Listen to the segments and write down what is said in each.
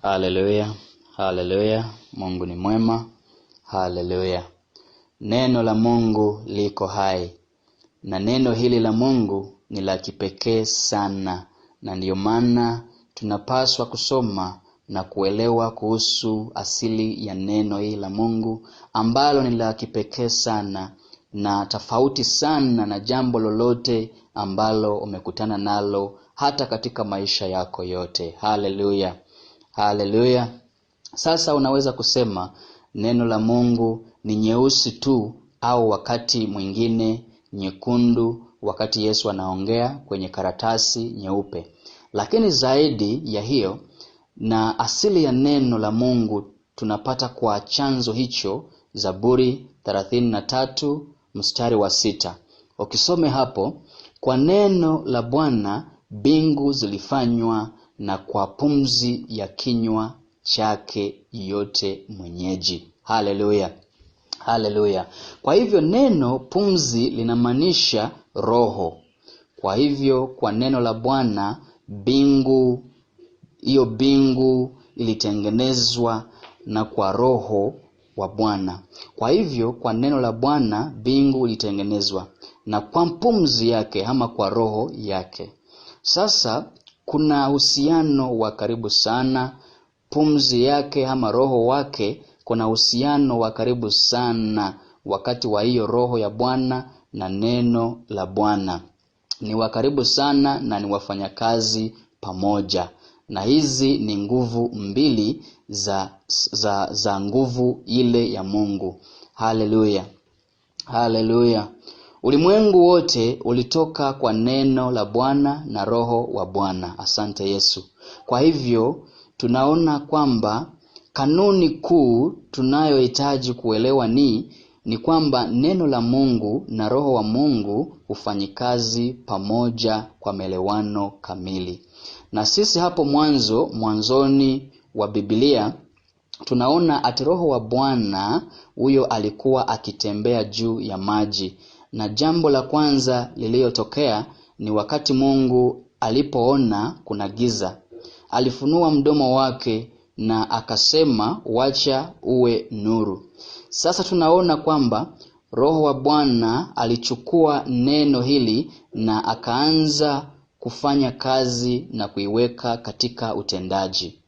Haleluya, haleluya, Mungu ni mwema. Haleluya. Neno la Mungu liko hai, na neno hili la Mungu ni la kipekee sana, na ndiyo maana tunapaswa kusoma na kuelewa kuhusu asili ya neno hili la Mungu ambalo ni la kipekee sana na tofauti sana na jambo lolote ambalo umekutana nalo hata katika maisha yako yote. Haleluya, haleluya. Sasa unaweza kusema neno la Mungu ni nyeusi tu, au wakati mwingine nyekundu, wakati Yesu anaongea kwenye karatasi nyeupe. Lakini zaidi ya hiyo, na asili ya neno la Mungu tunapata kwa chanzo hicho, Zaburi 33 mstari wa 6. Ukisome hapo, kwa neno la Bwana mbingu zilifanywa, na kwa pumzi ya kinywa chake yote mwenyeji. Haleluya, haleluya. Kwa hivyo neno pumzi linamaanisha roho. Kwa hivyo kwa neno la Bwana mbingu, hiyo mbingu ilitengenezwa na kwa roho wa Bwana. Kwa hivyo kwa neno la Bwana mbingu ilitengenezwa na kwa pumzi yake, ama kwa roho yake. Sasa kuna uhusiano wa karibu sana, pumzi yake ama roho wake, kuna uhusiano wa karibu sana wakati wa hiyo roho ya Bwana na neno la Bwana. Ni wa karibu sana na ni wafanyakazi pamoja. Na hizi ni nguvu mbili za nguvu ile ya Mungu. Haleluya, haleluya. Ulimwengu wote ulitoka kwa neno la Bwana na roho wa Bwana. Asante Yesu. Kwa hivyo tunaona kwamba kanuni kuu tunayohitaji kuelewa ni kwamba neno la Mungu na roho wa Mungu hufanyikazi pamoja kwa maelewano kamili. Na sisi hapo mwanzoni wa Biblia tunaona ati roho wa Bwana huyo alikuwa akitembea juu ya maji. Na jambo la kwanza lililotokea ni wakati Mungu alipoona kuna giza, alifunua mdomo wake na akasema, wacha uwe nuru. Sasa tunaona kwamba roho wa Bwana alichukua neno hili na akaanza kufanya kazi na kuiweka katika utendaji.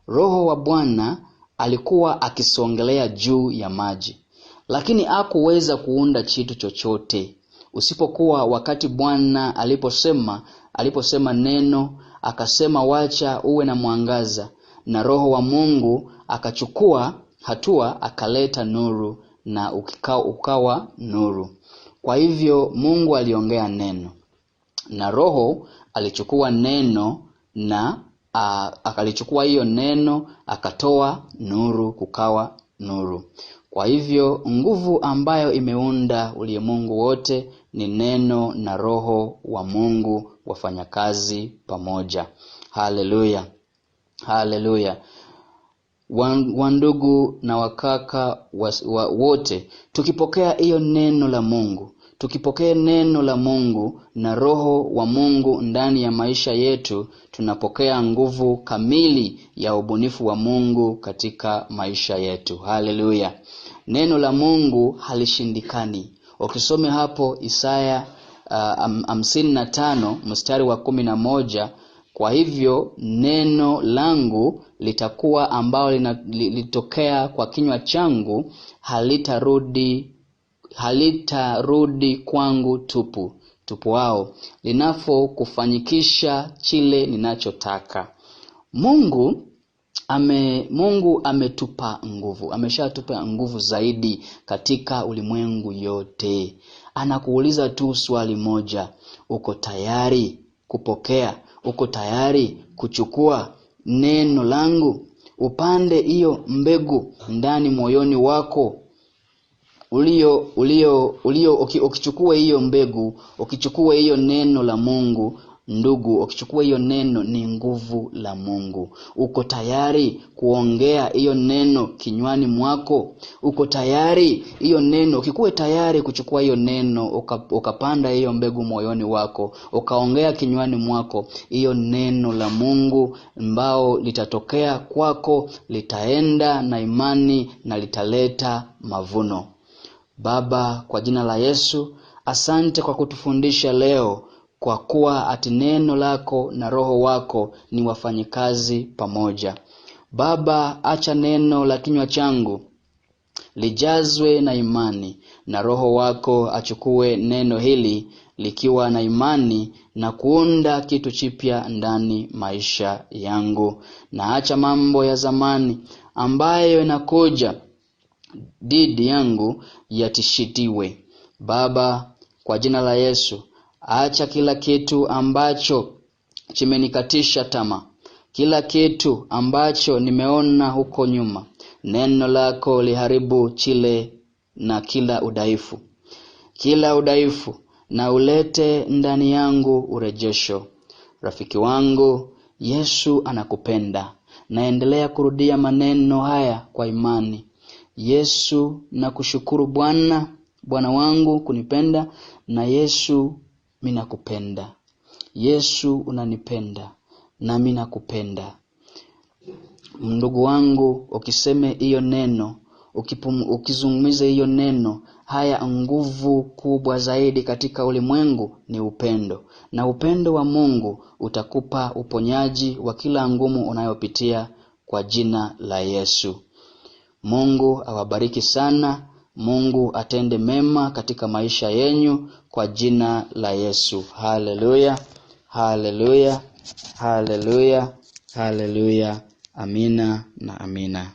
Roho wa Bwana alikuwa akisongelea juu ya maji, lakini hakuweza kuunda kitu chochote usipokuwa wakati Bwana aliposema neno, akasema wacha uwe na mwangaza, na roho wa Mungu akachukua hatua akaleta nuru na ukawa nuru. Kwa hivyo Mungu aliongea neno na roho alichukua neno na akalichukua hiyo neno akatoa nuru, kukawa nuru. Kwa hivyo nguvu ambayo imeunda ulimwengu wote ni neno na roho wa Mungu wafanyakazi pamoja. Haleluya, haleluya. Wandugu na wakaka wote, tukipokea hiyo neno la Mungu, tukipokea neno la Mungu na roho wa Mungu ndani ya maisha yetu, tunapokea nguvu kamili ya ubunifu wa Mungu katika maisha yetu. Haleluya. Neno la Mungu halishindikani. Ukisome hapo Isaya 55 mstari wa 11, kwa hivyo neno langu litakuwa ambalo litokea kwa kinywa changu, halitarudi kwangu tupu wao, linafo kufanyikisha chile ninachotaka. Mungu ametupa nguvu, ameshatupa nguvu zaidi katika ulimwengu yote. Anakuuliza tu swali moja, uko tayari kupokea? Uko tayari kuchukua neno langu? Upande hiyo mbegu ndani moyoni wako. Ukichukua hiyo mbegu, ukichukua hiyo neno la Mungu, Ndugu, ukichukua hiyo neno ni nguvu la Mungu. Uko tayari kuongea hiyo neno kinywani mwako? Uko tayari hiyo neno? Ukikuwa tayari kuchukua hiyo neno, ukapanda hiyo mbegu moyoni wako, ukaongea kinywani mwako, hiyo neno la Mungu ambao litatokea kwako, litaenda na imani na litaleta mavuno. Baba, kwa jina la Yesu, asante kwa kutufundisha leo, kwa kuwa ati neno lako na Roho wako ni wafanyikazi pamoja. Baba, acha neno la kinywa changu lijazwe na imani, na Roho wako achukue neno hili likiwa na imani na kuunda kitu chipya ndani maisha yangu. Na acha mambo ya zamani ambayo inakuja dhidi yangu yatishitiwe. Baba, kwa jina la Yesu, acha kila kitu ambacho chimenikatisha tamaa, kila kitu ambacho nimeona huko nyuma. Neno lako liharibu chile na kila udhaifu, kila udhaifu, na ulete ndani yangu urejesho. Rafiki wangu, Yesu anakupenda. Naendelea kurudia maneno haya kwa imani. Yesu, nakushukuru Bwana, Bwana wangu kunipenda, na Yesu mimi nakupenda. Yesu unanipenda na mimi nakupenda. Ndugu wangu, ukiseme hiyo neno, ukizungumza hiyo neno, haya nguvu kubwa zaidi katika ulimwengu ni upendo. Na upendo wa Mungu utakupa uponyaji wa kila ngumu unayopitia kwa jina la Yesu. Mungu awabariki sana. Mungu atende mema katika maisha yenyu kwa jina la Yesu. Haleluya, haleluya, haleluya, haleluya. Amina na amina.